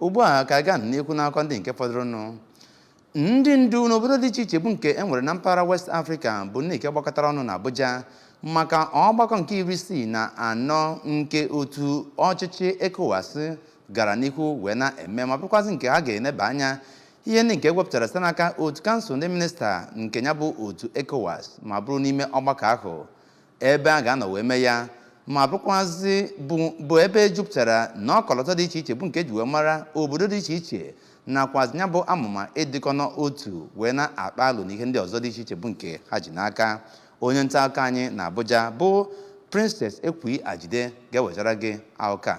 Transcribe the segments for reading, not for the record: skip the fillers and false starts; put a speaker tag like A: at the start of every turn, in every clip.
A: Ugbu a ka gaa n'ihu n'akụkọ ndị nke fọdụrụnụ. Ndị ndu n'obodo dị iche iche bụ nke e nwere na mpaghara West Africa bụ ndị nke gbakọtara ọnụ na Abuja maka ọgbakọ nke 64 nke otu ọchịchị ECOWAS gara n'ihu wee na-eme, ma bụrụkwazị nke ha ga-eneba anya ihe ndị nke ewepụtara site n'aka otu kansụl ndị minista nke ya bụ otu ECOWAS, ma bụrụ n'ime ọgbakọ ahụ ebe a ga-anọ wee mee ya, ma bụrụkwazị bụ ebe jupụtara na ọkọlọtọ dị iche iche bụ nke eji wee mara obodo dị iche iche, nakwazi ya bụ amụma ịdịkọ n'otu wee na-akpa alụ na ihe ndị ọzọ dị iche iche bụ nke ha ji n'aka. Onye nta akụkọ anyị na Abuja bụ Princess Ekwi Ajide ga-ewetara gị akụkọ a.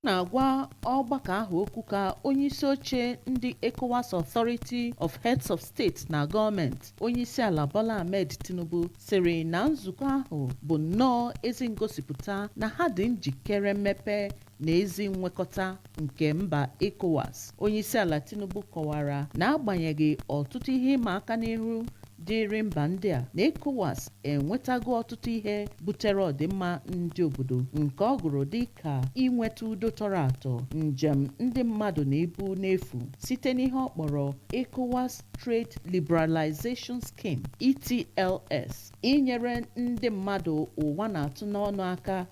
B: Na-agwa ọgbakọ ahụ okwu ka onyeisi oche ndị ECOWAS Authority of Heads of State na Gọọmenti, Onyeisiala Bola Ahmed Tinubu sịrị na nzukọ ahụ bụ nnọọ ezi ngosipụta na ha dị njikere mmepe na ezi nwekọta nke mba ECOWAS. Onyeisiala Tinubu kọwara na agbanyeghị ọtụtụ ihe ịma aka n'ihu dịịrị mba ndị a, na ECOWAS enwetago ọtụtụ ihe butere ọdịmma ndị obodo, nke ọ gụrụ dịka inweta udo tọrọ atọ, njem ndị mmadụ na ibu n'efu site n'ihe ọ kpọrọ ECOWAS Trade Liberalization Scheme, ETLS, inyere ndị mmadụ ụwa na-atụ n'ọnụ aka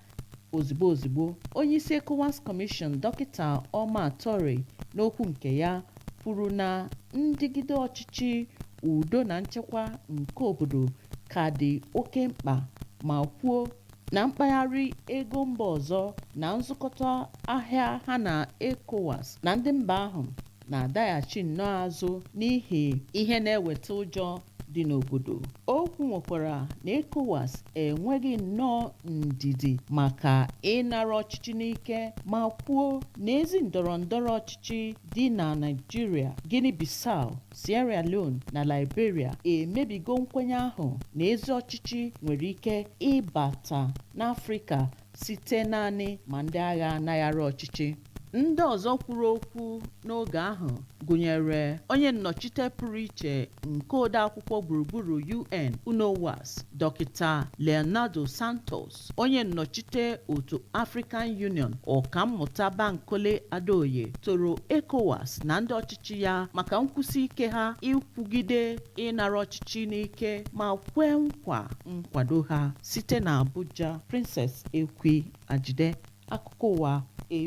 B: ozigbo ozigbo. Onyeisi ECOWAS Commission, Dọkịta Omar Touray, n'okwu nke ya kwuru na ndịgide ọchịchị udo na nchekwa nke obodo ka dị oke mkpa, ma kwuo na mkpagharị ego mba ọzọ na nzụkọta ahịa ha na ECOWAS na ndị mba ahụ na-adaghachi nnọọ azụ n'ihi ihe na-eweta ụjọ dị n'obodo. Okwu nwekwara na ECOWAS enweghị nnọọ ndidi maka ịnara ọchịchị n'ike, ma kwuo na ezi ndọrọ ndọrọ ọchịchị dị na Naịjirịa, Guinea-Bissau, Sierra Leone na Liberia emebigo nkwenye ahụ na ezi ọchịchị nwere ike ịbata n'Afrịka site naanị ma ndị agha anaghara ọchịchị. Ndị ọzọ kwuru okwu n'oge ahụ gụnyere onye nnọchite pụrụ iche nke odeakwụkwọ gburugburu UN UNOWAS, Dọkịta Leonardo Santos, onye nnọchite otu African Union, Ọkammụta Bankole Adeoye, toro ECOWAS na ndị ọchịchị ya maka nkwụsi ike ha ịkwụgide ịnara ọchịchị n'ike, ma kwee nkwa nkwado ha. Site na Abuja, Princess Ekwi Ajide, akụkọ ụwa.